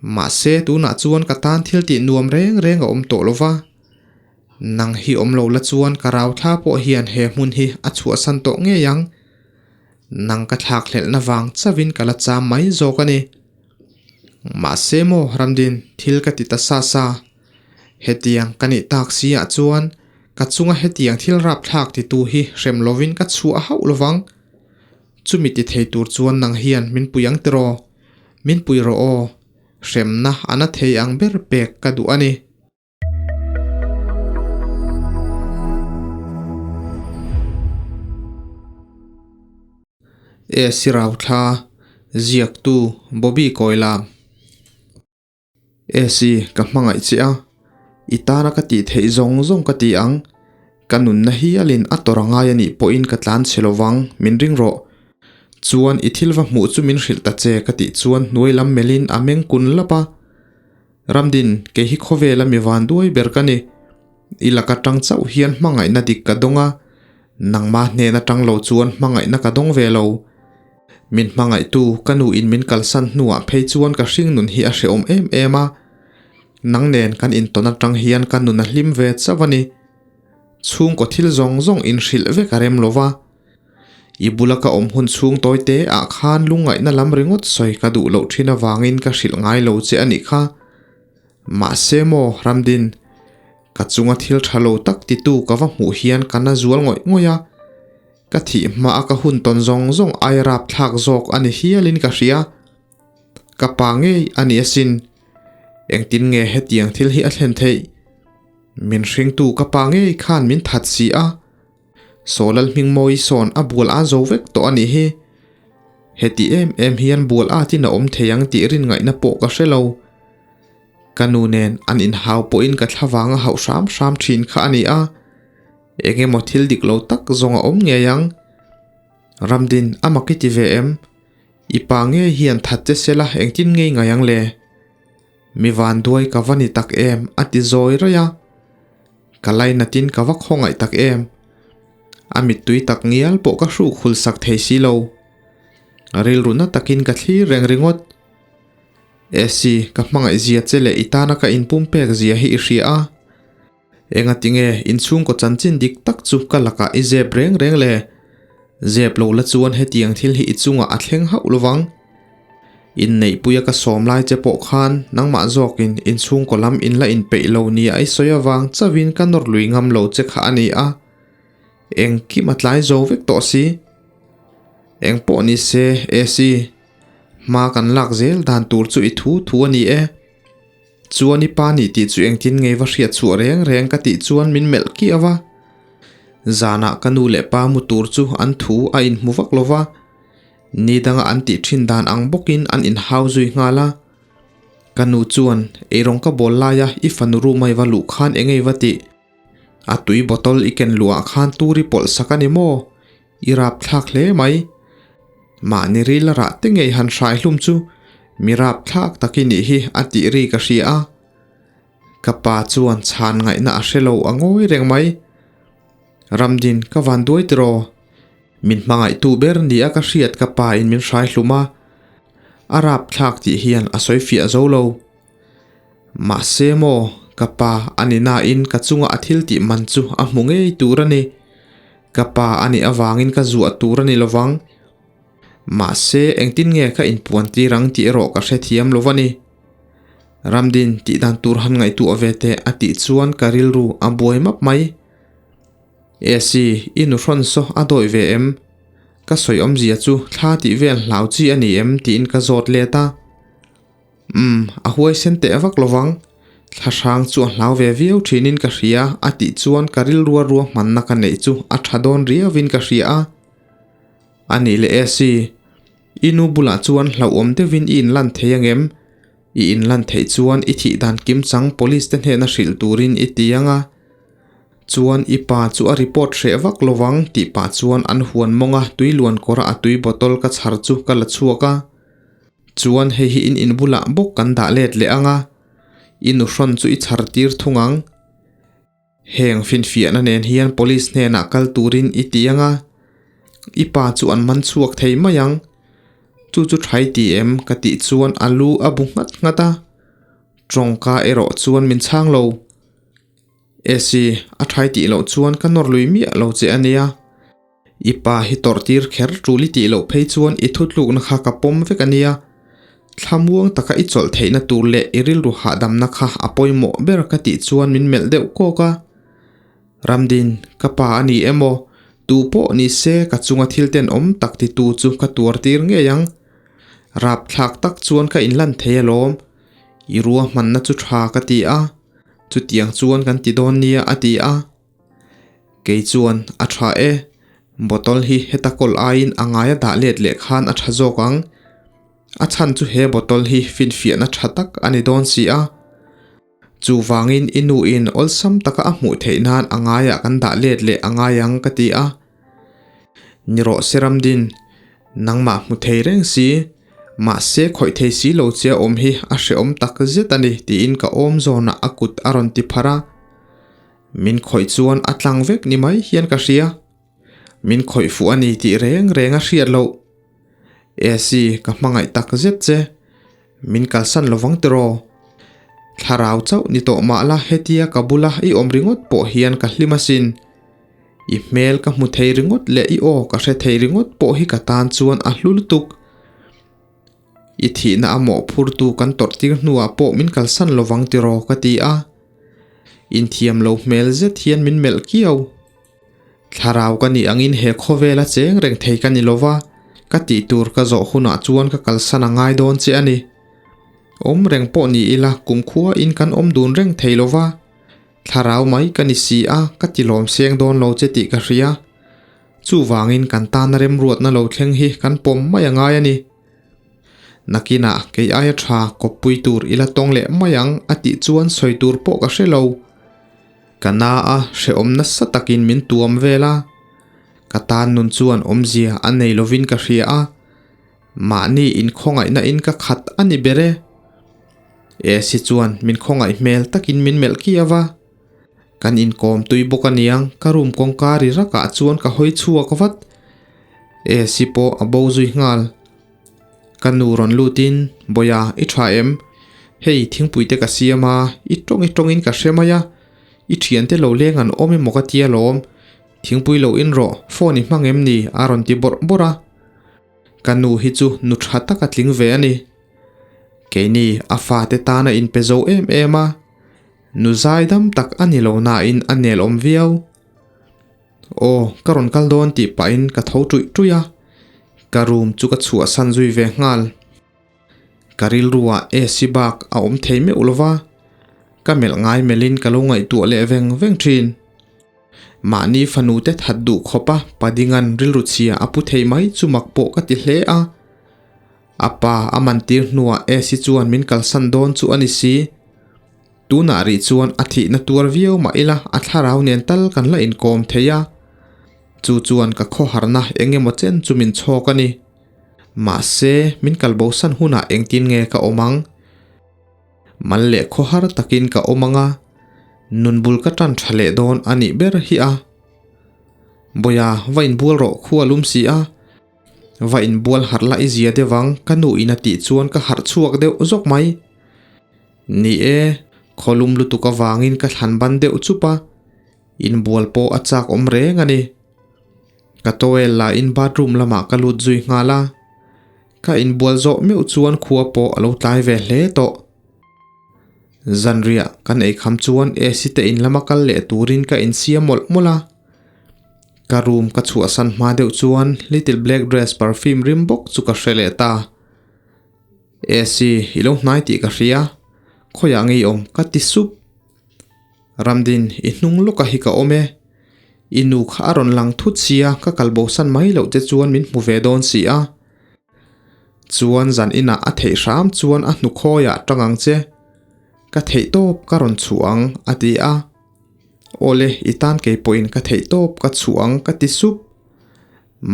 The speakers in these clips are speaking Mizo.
Mahse tunah chuan ka tan thil tih nuam reng reng a awm tawh lo va. Nang hi awm lo la chuan ka rau thla pawh hian he hmun hi a chhuahsan tawh ngei ang. Nang ka thlak hlelhna vang chauhin ka la cham mai zawk a ni. Mahse maw Ramdin thil ka ti ta sa sa. Hetiang ka nih tak si ah chuan ka chunga hetiang thil rapthlak titu hi hrem lovin ka chhuah hauh lovang. Chumi ti thei tur chuan nang hian min pui ang tiraw? Min pui rawh aw. Hremna a na thei ang ber pek ka duh a ni. E Sirauthla, Ziaktu, Bobby Kawilam. Esi, ka hmangaih che a, i tana ka tih theih zawng zawng ka ti ang. Ka nunna hialin a tawrh a ngai a nih pawhin ka tlan chhe lovang, min ring rawh. Chuan i thil va hmuh chu min hrilh ta che ka tih chuan hnuai lam melhin a meng kun lap a. Ramdin, kei hi khawvela mi van duai ber ka ni. I laka tang chauh hian hmangaihna dik ka dawng a, nangmah hnen atang lo chuan hmangaihna ka dawng ve lo. Min hmangaihtu ka nu in min kalsan hnuah phei chuan ka hringnun hi a hrehawm em em a. Nang nen kan intawn atang hian ka nun a hlim ve chauh a ni. Chhungkaw thil zawng zawng inhrilh vek a rem lo va. I bula ka awm hun chhung tawi te ah khan lungngaihna lam ringawt sawi ka duh loh thin avangin ka hrilh ngai lo che a nih kha. Mahse maw Ramdin, ka chunga thil tha lo tak titu ka va hmuh hian ka na zual ngawih ngawih a. Ka thih hma a ka hun tawn zawng zawng ai rapthlak zawk a ni hialin ka hria. Ka pa ngei a ni asin. Engtin nge hetiang thil hi a thlen theih? Min hringtu ka pa ngei khan min that si a. Sawlal Hmingmawi sawn a bual a zo vek tawh a nih hi. Heti em em hian bual atin a awm thei ang tih rin ngaihna pawh ka hre lo. Ka nu nen an inhau pawhin ka thlavang a hauh hram hram thin kha a ni a. Eng emaw thil dik lo tak zawng a awm ngei ang. Ramdin a mak i ti ve em? I pa ngei hian that che sela engtin ngei ngai ang le? Mi vanduai ka va ni tak em a ti zawi raih a. Ka lainatin ka va khawngaih tak em? A mittui tak ngial pawh ka hruk hul sak thei si lo. Rilru na takin ka thlir reng ringawt. Esi, ka hmangaih zia che leh i tana ka inpumpek zia hi i hria a. Engatinge inchhungkaw chanchin dik tak chu ka lakah i zep reng reng le? Zep lo la chuan hetiang thil hi i chungah a thleng hauh lovang. Inneihpuia ka sawm lai che pawh khan nangmah zawkin inchhungkaw lam in la inpeih lo nia i sawi avang chauhin ka nawr lui ngam lo che kha a ni a. Engkim a tlai zo vek tawh si. Eng pawh ni se, AC, hma kan lak zel dan tur chu i thu thu a ni e. Chuan i pa nih tih chu engtin ngei va hriat chhuah reng reng ka tih chuan min melh kiau a. Zanah ka nu leh pa mu tur chu an thu a inhmu vak lo va. Ni danga an tih thin dan ang bawkin an inhau zui nghal a. Ka nu chuan, Eirawng ka bawl laia i fanu room a i va luh khan eng ei va tih? A tui bottle i ken luhah khan tur i pawlh sak a ni maw? I rapthlak hle mai. Mahni ril a rah te ngei han hrai hlum chu mi rapthlak tak i nih hi a tih ri ka hria a. Ka pa chuan chhan ngaihna a hre lo a ngawi reng mai. Ramdin ka van duai tiraw? Min hmangaihtu ber nia ka hriat ka pa in min hrai hlum a, a rapthlak tih hian a sawi fiah zo lo. Mahse maw, ka pa a ni nain ka chunga a thil tih man chu a hmu ngei tur a ni. Ka pa a nih avangin ka zuah tur a ni lovang. Mahse engtin nge ka inpuan tir ang tih erawh ka hrethiam lo va ni. Ramdin tih dan tur han ngaihtuah ve teh a tih chuan ka rilru a buai map mai. Esi, i nu hrawn saw a dawi ve em? Ka sawi awmzia chu thla tih vel hlau chi a ni em tiin ka zawt let a. Umm, a huaisen teh vak lovang. Thla hrang chu a hlau ve viau thinin ka hria a tih chuan ka rilrua ruahmanna ka neih chu a tha dawn riauin ka hria a. A nih leh Esi, i nu bulah chuan hlauhawm deuhin i inlan thei angem? I inlan theih chuan i thih dan kimchang police te hnena hrilh turin i ti ang a. Chuan i pa chu a report hreh vak lovang tih pah chuan an huan mawng a tui luan kawra a tui bottle ka chhar chu ka la chhuak a. Chuan hei hi in inbulah bawk kan dah let leh ang a, i nuhrawn chu i chhar tir thung ang. Heng finfiahna nen hian police hnenah kal turin i ti ang a, i pa chu an man chhuak thei mai ang. Chu chu thai ti em ka tih chuan a lu a bu nghat nghat a. Tawngka erawh chuan min chhang lo. Esi, a thai tih loh chuan ka nawr lui miah lo che a nia. I pa hi tawrh tir kher tul i tih loh phei chuan i thutlukna kha ka pawm vek a nia. Thlamuang taka i chawlh theihna tur leh i rilru hahdamna kha a pawimawh ber ka tih chuan min melh deuh kawk a. Ramdin, ka pa a ni emaw, tu pawh ni se ka chunga thil tenawm tak titu chu ka tuar tir ngei ang. Rapthlak tak chuan ka inlan thei alawm. I ruahmanna chu tha ka ti a, chutiang chuan kan ti dawn nia a ti a. Kei chuan a tha e, bottle hi heta kawl aiin a ngaia dah let leh khan a tha zawk ang. A chhan chu he bottle hi finfiahna tha tak a ni dawn si a. Chuvangin i nu in awlsam taka a hmuh theih nan a ngaiah kan dah let leh a ngai ang ka ti a. Ni rawh se Ramdin, nangmah hmu thei reng si, mahse khawih thei si lo che a awm hi a hrehawm tak zet a ni tiin ka awm zawnah a kut a rawn ti pharh a. Min khawih chuan a tlang vek ni mai hian ka hria. Min khawih fuh a ni tih reng reng a hriat loh. Esi, ka hmangaih tak zet che. Min kalsan lovang tiraw? Thlarau chauh ni tawh mah la hetia ka bula i awm ringawt pawh hian ka hlim asin. I hmel ka hmu thei ringawt leh i aw ka hre thei ringawt pawh hi ka tan chuan a hlu lutuk. I thihna a mawhphurtu kan tawrh tir hnuah pawh min kalsan lovang tiraw ka ti a. Inthiam lo hmel zet hian min melh kiau. Thlarau ka nih angin he khawvela cheng reng thei ka ni lova, ka tih tur ka zawh hunah chuan ka kalsan a ngai dawn che a ni. Awm reng pawh ni ila kumkhua in kan awm dun reng thei lova, thlarau mai ka ni si a, ka ti lawm seng dawn lo che tih ka hria. Chuvangin kan tana remruatna lo thleng hi kan pawm mai a ngai a ni. Nakinah kei aia tha kawppui tur ila tawng leh mai ang a tih chuan sawi tur pawh ka hre lo. Ka na a, hrehawm nasa takin min tuam vel a. Ka tan nun chuan awmzia a nei lovin ka hria a. Mahni inkhawngaihna in ka khat a ni ber e. Esi chuan min khawngaih hmel takin min melh kiau a. Kan inkawm tui bawk aniang ka room kawngka ri rakah chuan ka hawi chhuak vat. Esi pawh a bo zui nghal. Ka nu rawn lutin, Bawia, i tha em? Hei, thingpui te ka siam a, i tawng i tawngin ka hre mai a. I thiante lo leng an awm emaw ka ti alawm. Thingpui lo in rawh, phone i hmang em ni? a rawn ti bawrh bawrh a. Ka nu hi chu nu tha tak a tling ve a ni. Keini, a fate tan a inpe zo em em a. Nu zaidam tak a ni lo nain a nelawm viau. Aw, ka rawn kal dawn tih pahin ka tho ṭuih ṭuih a, ka room chu ka chhuahsan zui ve nghal. Ka rilruah AC bak a awm thei meuh lo va, ka melh ngai melhin ka lo ngaihtuah leh veng veng ṭhin. Mahni fanu te that duh khawpa Padinga'n rilru chhia a pu thei mai chu mak pawh ka ti hle a. A pa a mantir hnuah AC chuan min kalsan dawn chu a ni si. Tunah rih chuan a thihna tuar viau mah ila a thlarau nen tal kan la inkawm thei a, chu chuan ka khawharna eng emaw chen chu min chhawk a ni. Mahse, min kalbosan hunah engtin nge ka awm ang? Mal leh khawhar takin ka awm ang a, nun bul ka tan tha leh dawn a nih ber hi a. Bawia, va inbual rawh khu a lum si a. Va inbual harh la i zia deuh ang, ka nu in a tih chuan ka harh chhuak deuh zawk mai. Ni e, khawlum lutuk avangin ka thlan ban deuh chup a, inbual pawh a chak awm reng a ni. Ka towel la in bathroom lamah ka lut zui nghal a, ka inbual zawh meuh chuan khua pawh a lo tlai ve hle tawh. Zanriah kan eikham chuan AC te in lama kal leh turin ka insiam mawlh mawlh a. Ka room ka chhuahsan hma deuh chuan little black dress perfume rim bawk chu ka hre leh ta. AC, i lo hnai tih ka hria, khawiah nge i awm? ka ti sup. Ramdin, i hnung lawka hi ka awm e. I nu kha a rawn lang thut sia, ka kal bosan mai loh che chuan min hmu ve dawn si a. Chuan zan inah a theih hram chuan a hnu khawiah tang ang che. Ka theih tawp ka rawn chhuah ang, a ti a. Awle, i tan kei pawhin ka theih tawp ka chhuah ang, ka ti sup.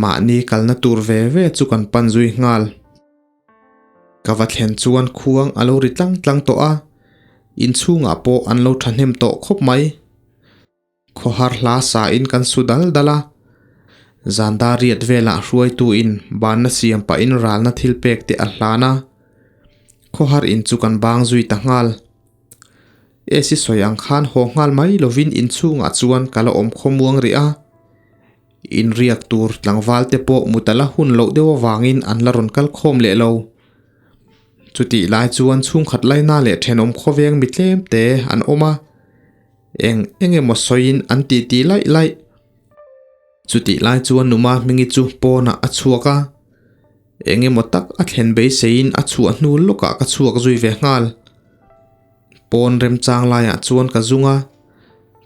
Mahni kalna tur ve ve chu kan pan zui nghal. Ka va thlen chuan khuang a lo ri tlang tlang tawh a, inchhungah pawh an lo thahnem tawh khawp mai. Khawhar hla sa in kan su dal dal a, zanda riat velah hruaitu in banna siam pahin ralna thil pek te a hlan a, khawhar in chu kan bang zui ta nghal. Esi sawi ang khan haw nghal mai lovin inchhungah chuan ka la awm khawmuang rih a. Inriak tur tlangval te pawh mutala hun loh deuh avangin an la rawn kal khawm leh lo. Chutih lai chuan chhungkhat laina leh thenawm khawveng mi tlem te an awm a, eng eng emaw sawiin an titi laih laih. Chutih lai chuan Numa Hmingi chu pawnah a chhuak a, eng emaw tak a thlen beiseiin a chhuah hnu lawkah ka chhuak zui ve nghal. Pawn remchang laiah chuan ka zung a,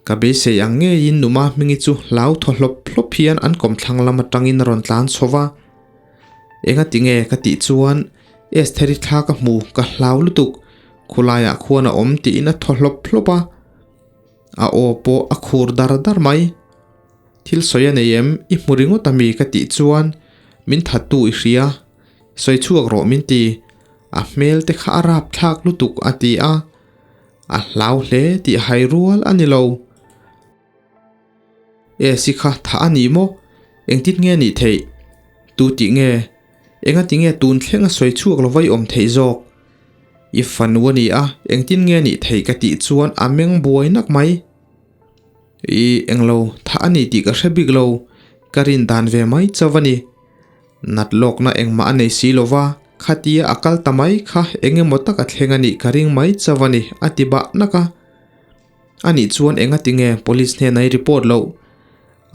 ka beisei ang ngeiin Numa Hmingi chu hlau thaw hlawp hlawp hian an kawmthlang lam atangin a rawn tlan chho va. Engati nge ka tih chuan Estheri thla ka hmu ka hlau lutuk, khulaiah khuan a awm tiin a thaw hlawp hlawp a. A aw pawh a khur dar dar mai. Thil sawi a nei em? I hmu ringawt ami ka tih chuan min thattu i hria. Sawi chhuak rawh min ti. A hmel te kha a rap thlak lutuk a ti a. A hlau hle tih hai rual a ni lo. Esi kha tha a ni maw? Engtin nge nih theih? Tu tih nge? Engati nge tun thleng a sawi chhuak lo vai awm theih zawk? I fanu a ni a, engtin nge nih theih ka tih chuan a meng buai nak mai. I englo tha a ni tih ka hre bik lo, ka rin dan ve mai chauh a ni. Nat lawkna engmah a nei si lo va, khatia a kal ta mai kha eng emaw tak a thleng a nih ka ring mai chauh a ni, a ti bah nak a. Anih chuan engati nge police hnena i report loh?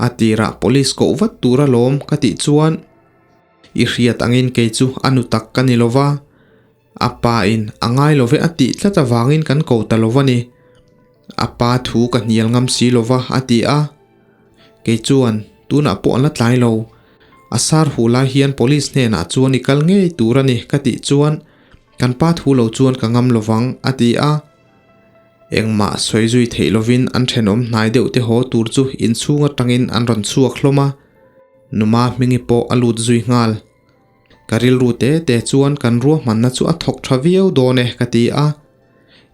A tirah police koh vat tur alawm ka tih chuan i hriat angin kei chu a nu tak ka ni lo va, a pa in a ngai lo ve a tih tlat avangin kan ko ta lo va ni. A pa thu ka hnial ngam si lo va a ti a. Kei chuan tunah pawh an la tlai lo. A sar huh lai hian police hnenah chuan i kal ngei tur a ni ka tih chuan kan pa thu lo chuan ka ngam lo vang a ti a. Engmah sawi zui theih lovin an thenawm hnai deuh te haw tur chu inchhung atangin an rawn chhuak hlawm a, Numa Hmingi pawh a lut zui nghal. Ka rilru te te chuan kan ruahmanna chu a thawk tha viau dawn e ka ti a,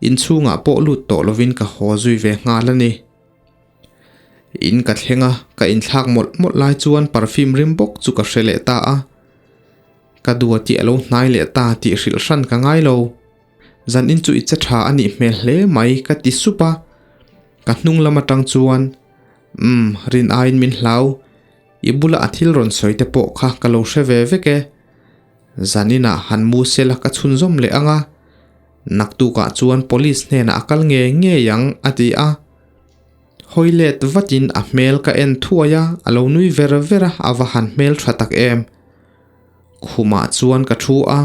inchhungah pawh lut tawh lovin ka haw zui ve nghal a ni. In ka thleng a, ka inthlak mawlh mawlh lai chuan perfume rim bawk chu ka hre leh ta a, ka dua tih a lo hnai leh ta tih hrilh hran ka ngai lo. Zan in chu i che tha a nih hmel hle mai ka ti sup a, ka hnung lam atang chuan umm rin aiin min hlau, i bula a thil rawn sawi te pawh kha ka lo hre ve vek e. Zan inah han mu sela ka chhunzawm leh ang a, naktukah chuan police hnenah a kal ngei ngei ang a ti a. Hawi let vatin a hmel ka en thuai a, a lo nui ver ver a, a va han hmel tha tak em. Khumah chuan ka thu a,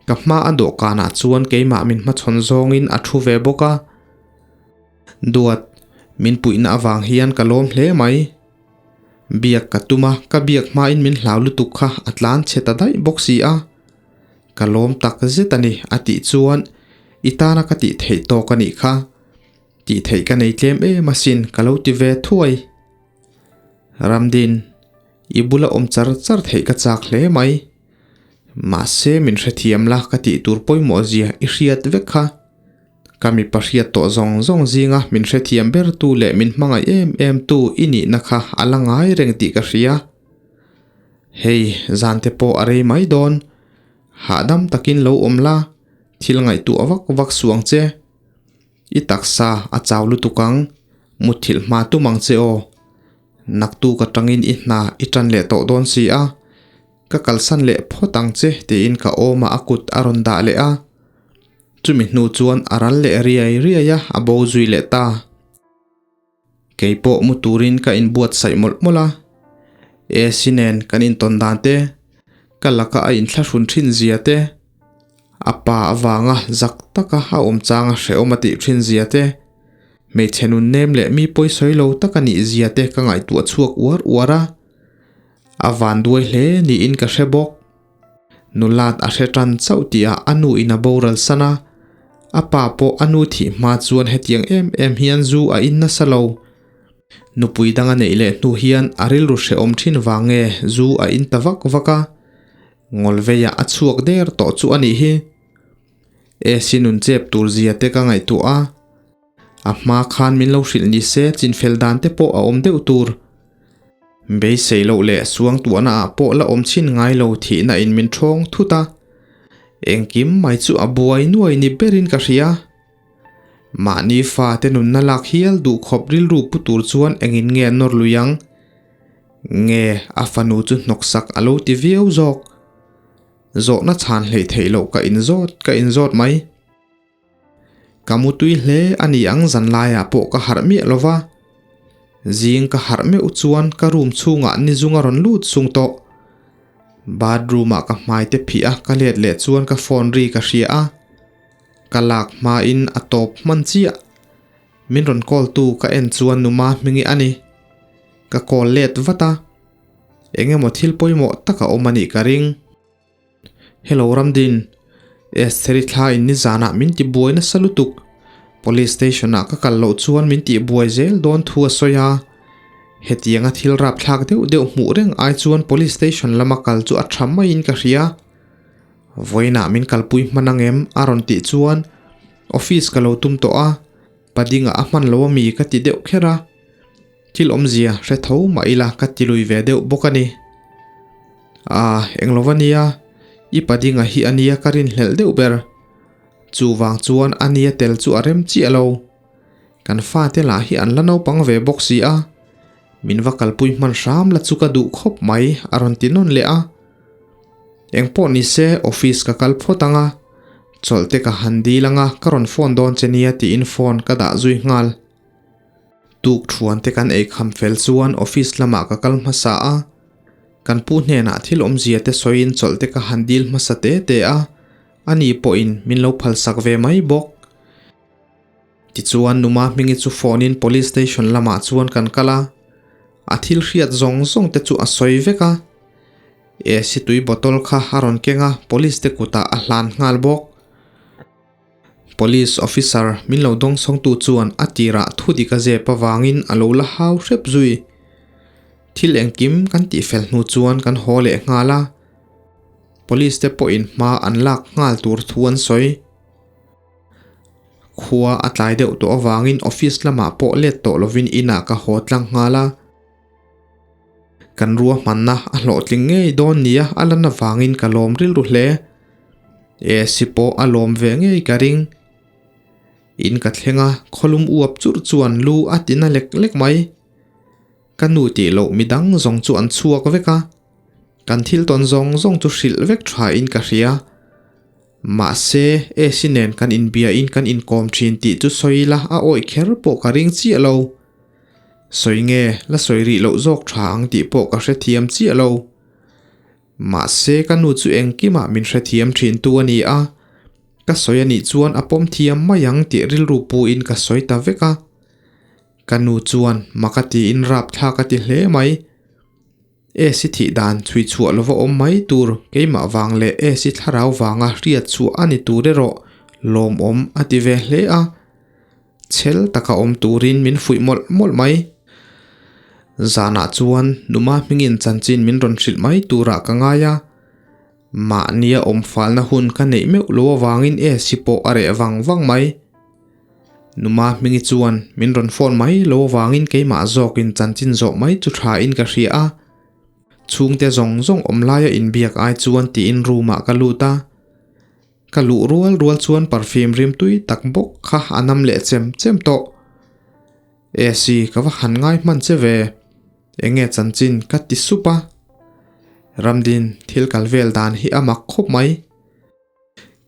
ka hma a dawhkanah chuan keimah min hmachhawn zawngin a thu ve bawk a. Duat, min puihna avang hian ka lawm hle mai. Biak ka tum a, ka biak hmain min hlau lutuk kha a tlan chhe ta daih bawk si a. Ka lawm tak zet a ni a tih chuan i tana ka tih theih tawk a nih kha. Tih theih ka nei tlem em asin ka lo ti ve thuai. Ramdin. I bula awm char char theih ka chak hle mai. Mahse min hrethiam la ka tih tur pawimawh zia i hriat vek kha. Ka mipa hriat tawh zawng zawng zinga min hrethiam ber tu leh min hmangaih em em tu i nihna kha a la ngai reng tih ka hria. Hei, zan te pawh a rei mai dawn. Hahdam takin lo awm la, thil ngaihtuah vak vak suh ang che. I taksa a chau lutuk ang, mutthilh hma tum ang che aw. Naktuk atangin i hna i tan leh tawh dawn si a, ka kalsan leh phawt ang che tiin ka awmah a kut a rawn dah leh a. Chumi hnu chuan a ral leh riai riai a, a bo zui leh ta. Kei pawh mu turin ka inbuatsaih mawlh mawlh a, AC nen kan intawn dan te, ka laka a inthlahrun thin zia te, a pa avanga zak taka a awm changa hrehawm a tih thin zia te, Hmeichhe nun nem leh mi pawi sawi lo tak a nih zia te ka ngaihtuah chhuak uar uar a, a van duai hle niin ka hre bawk. Nulat a hre tan chauh tihah a nu in a boral san a, a pa pawh a nu thih hma chuan hetiang em em hian zu a in nasa lo. Nupui dang a neih leh hnu hian a rilru hrehawm thin vang nge zu a in ta vak vak a, ngawlveiah a chhuak der tawh chu a nih hi. AC nun chep tur zia te ka ngaihtuah a, a hma khan min lo hrilh ni se chinfel dan te pawh a awm deuh tur. Beisei loh leh suangtuahna ah pawh la awm chhin ngai lo thihna in min thawng thut a, engkim mai chu a buai nuai ni berin ka hria. Mahni fate nunna lak hial duh khawp rilru pu tur chuan engin nge nawr lui ang? Nge a fanu chu hnawksak a lo ti viau zawk? Zawhna chhan hleih theih loh ka inzawt ka inzawt mai. Ka mutui hle a ni ang zanlaiah pawh ka harh miah lo va. Zing ka harh meuh chuan ka room chhungah nizung a rawn lut sung tawh. Bathroom ah ka hmai te phih a ka let leh chuan ka phone ri ka hria a. Ka lak hmain a tawp hman chiah. Min rawn call tu ka en chuan numa hmingi a ni. Ka call let vat a. Eng emaw thil pawimawh tak a awm a nih ka ring. Hello Ramdin, Estheri thla in nizanah min ti buai nasa lutuk. Police station ah ka kal loh chuan min tih buai zel dawn thu a sawi a. Hetianga thil rapthlak deuh deuh hmuh reng ai chuan police station lama kal chu a tha maiin ka hria. Vawiinah min kalpui hman ang em? a rawn tih chuan office ka lo tum tawh a, padingah a hman lo ami ka ti deuh kher a. Thil awmzia hre tho mah ila ka ti lui ve deuh bawk a ni. Ah, eng lo va nia, i padinga hi a nia ka rinhlelh deuh ber. Chuvang chuan a nia tel chu a rem chiah lo. Kan fate lah hi an la naupang ve bawk si a, min va kalpui hman hram la chu ka duh khawp mai a rawn ti nawn leh a. Engpawh ni se office ka kal phawt ang a, chawlh te ka han dil ang a, ka rawn phone dawn che nia tiin phone ka dah zui nghal. Tuk thuan te kan ei kham fel chuan office lamah ka kal hmasa a, kan pu hnenah thil awmzia te sawiin chawlh te ka han dil hmasa te te a, ani pawhin min lo phalsak ve mai bawk. Tichuan Numa Hmingi chu phone in police station lamah chuan kan kal a, a thil hriat zawng zawng te chu a sawi vek a, AC tui bottle kha a rawn keng a, police te kutah a hlan nghal bawk. Police officer min lo dawngsawngtu chuan a tirah thu dik a zep avangin a lo la hau hrep zui. Thil engkim kan tihfel hnu chuan kan haw leh nghal a, police te pawhin hma an lak nghal tur thu an sawi. Khua a tlai deuh tawh avangin office lamah pawh let tawh lovin inah ka haw tlang nghal a. Kan ruahmanna a hlawhtling ngei dawn nia a lan avangin ka lawm rilru hle. AC pawh a lawm ve ngei ka ring. In ka thleng a, khawlum uap churh chuan lu a ti na lek lek mai. Ka nu tih loh midang zawng chu an chhuak vek a, kan thil tawn zawng zawng chu hrilh vek tha in ka hria. Mahse, AC nen kan inbia in kan inkawm thin tih chu sawi ila a awih kher pawh ka ring chiah lo. Sawi nge, la sawi rih loh zawk tha ang tih pawh ka hrethiam chiah lo. Mahse, ka nu chu engkimah min hrethiam thin tu a ni a, ka sawi a nih chuan a pawm thiam mai ang tih rilru pu in ka sawi ta vek a. Ka nu chuan mak a tiin rapthlak a ti hle mai. Esi thih dan chhui chhuah lova awm mai tur keimah vang leh Esi thlarau vanga hriat chhuah a ni tur erawh lawmawm a ti ve hle a. Chhel taka awm turin min fuih mawlh mawlh mai. Zanah chuan numa hmingin chanchin min rawn hrilh mai turah ka ngai a. Mahnia awm falna hun ka neih meuh lo avangin Esi pawh a reh vang vang mai. Numa hmingi chuan min rawn phone mai lo avangin keimah zawkin chanchin zawh mai chu tha in ka hria a. Chhungte zawng zawng awm laia inbiak ai chuan tiin room ah ka lut a. Ka luh rual rual chuan perfume rim tui tak bawk kha a nam leh chem chem tawh. AC ka va han ngai hman che ve. Enge chanchin ka ti sup a. Ramdin thil kal vel dan hi a mak khawp mai.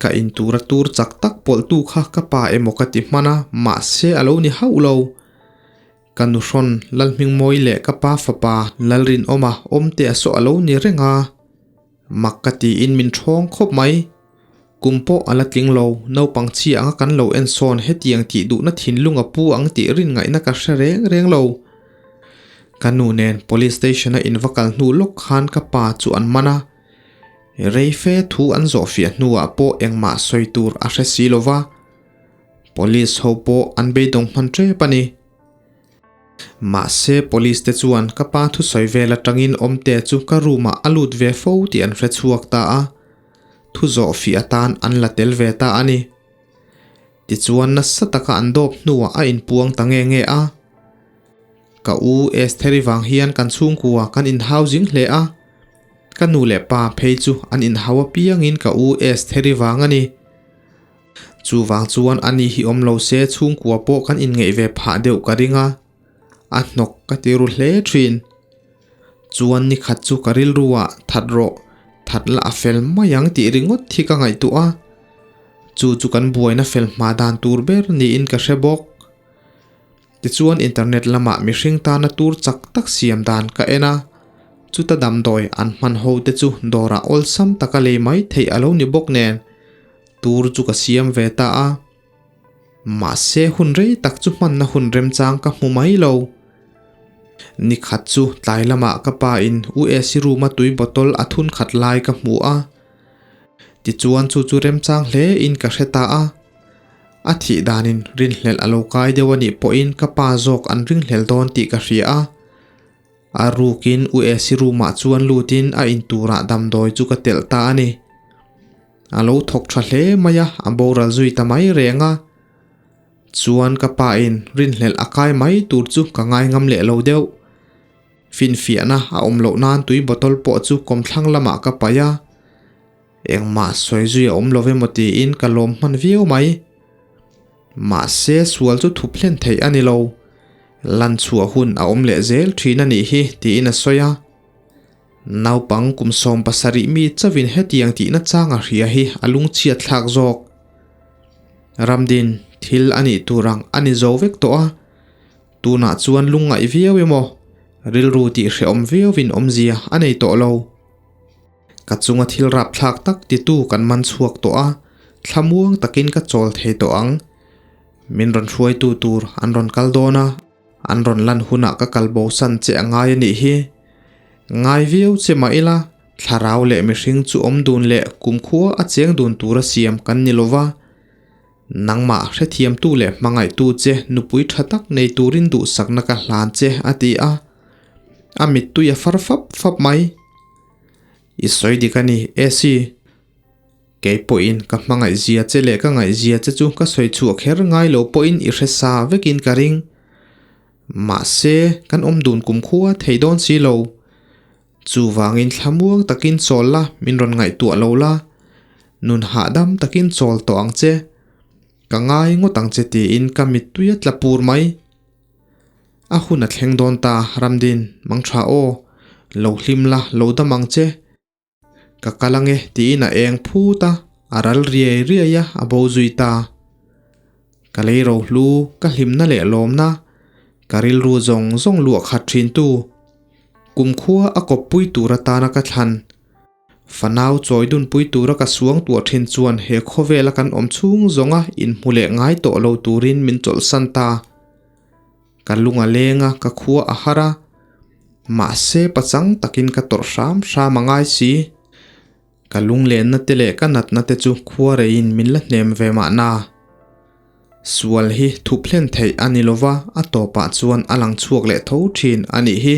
Ka intur a tur chak tak pawlhtu kha ka pa emaw ka ti hman a, mahse a lo ni hauh lo. Ka nuhrawn Lalhmingmawi leh ka pa fapa Lalrinawma awmte a saw a lo ni reng a. Mak ka tiin min ṭhawng khawp mai. Kum pawh a la tling lo, naupang chi anga kan lo en sawn hetiang tih duhna thinlung a pu ang tih rin ngaihna ka hre reng reng lo. Ka nu nen Police Station-a in va kal hnu lawk khan ka pa chu an man a. Reife thu an zawhfiah hnuah pawh engmah sawi tur a hre si lo va, Police ho pawh an beidawng hman tep a ni. Mahse Police te chuan ka pa thusawi vel atangin awmte chu ka room ah a lut ve fo tih an hre chhuak ta a, thu zawhfiah atan an la tel ve ta a ni. Tichuan nasa taka an dawp hnuah a inpuang ta nge nge a. Ka u Estheri vang hian kan chhungkua kan inhau zing hle a, ka nu leh pa phei chu an inhau apiangin ka u Estheri vang a ni. Chuvang chuan ani hi awm lo se chhungkua pawh kan inngeih ve phah deuh ka ring a, a hnawk ka ti ru hle thin. Chuan ni khat chu ka rilru ah that rawh, that la a fel mai ang tih ringawt hi ka ngaihtuah a. Chu chu kan buaina fel hma dan tur ber niin ka hre bawk. Tichuan internet lamah mihring tana tur chak tak siam dan ka en a, chuta damdawi an hman ho te chu dawrah awlsam taka lei mai theih a lo ni bawk nen tur chu ka siam ve ta a. Mahse hun rei tak chu hmanna hun remchang ka hmu mai lo. Nikhat chu tlai lamah ka pa in US room a tui bottle a thun khat lai ka hmu a. Tichuan chu chu remchang hle in ka hre ta a. A thih danin rinhlelh a lo kai deuh a nih pawhin ka pa zawk an ringhlel dawn tih ka hria a. A rukin US room ah chuan lutin a inturah damdawi chu ka telh ta a ni. A lo thawk tha hle mai a, a boral zui ta mai reng a. Chuan ka pa in rinhlelh a kai mai tur chu ka ngai ngam leh lo deuh. Finfiahna a awm loh nan tui bottle pawh chu kawmthlang lamah ka paih a. Engmah sawi zui a awm lo emaw tiin ka lawm hman viau mai. Mahse sual chu thup hlen theih a ni lo. Lan chhuah hun a awm leh zel thin a nih hi tiin a sawi a. Naupang kum 70 mi chauhin hetiang tihna chang a hria hi a lungchhiat thlak zawk. Ramdin, thil a nih tur ang a ni zo vek tawh a, tunah chuan lungngaih viau emaw, rilru tih hrehawm viauin awmzia a nei tawh lo. Ka chunga thil rapthlak tak titu kan man chhuak tawh a, thlamuang takin ka chawl thei tawh ang. Min rawn hruaitu tur an rawn kal dawn a. An rawn lan hunah ka kal bosan che a ngai a nih hi. Ngai viau che mah ila, thlarau leh mihring chu awm dun leh kumkhua a cheng dun tura siam kan ni lova. Nangmah hrethiamtu leh hmangaihtu che nupui tha tak nei turin duhsakna ka hlan che a ti a. A mittui a far fap fap mai. I sawi dik a ni, Esi. Kei pawhin ka hmangaihzia che leh ka ngaihzia che chu ka sawi chhuah kher ngai lo pawhin i hre sa vekin ka ring. Mahse, kan awm dun kumkhua thei dawn si lo. Chuvangin thlamuang takin chawl la, min rawn ngaihtuah lo la. Nun hahdam takin chawl tawh ang che. Ka ngai ngawt ang che tiin ka mittui a tla pur mai. A hun a thleng dawn ta, Ramdin, mangtha aw. Lo hlim la, lo dam ang che. Ka kal ange tiin a eng phut a, a ral riai riai a, a bo zui ta. Ka lei ro hlu, ka hlimna leh lawmna, ka rilru zawng zawng luah khat thintu, kumkhua a kawppui tur atana ka thlan, fanau chawi dunpui tura ka suang tuah thin chuan he khawvela kan awm chhung zawnga inhmu leh ngai tawh lo turin min chawlhsan ta. Ka lung a leng a, ka khua a har a. Mahse, pachang takin ka tawrh hram hram a ngai si. Ka lunglenna te leh ka natna te chu khua reiin min la hnem ve mahna. Sual hi thup hlen theih a ni lova, a tawpah chuan a lang chhuak leh tho thin a nih hi.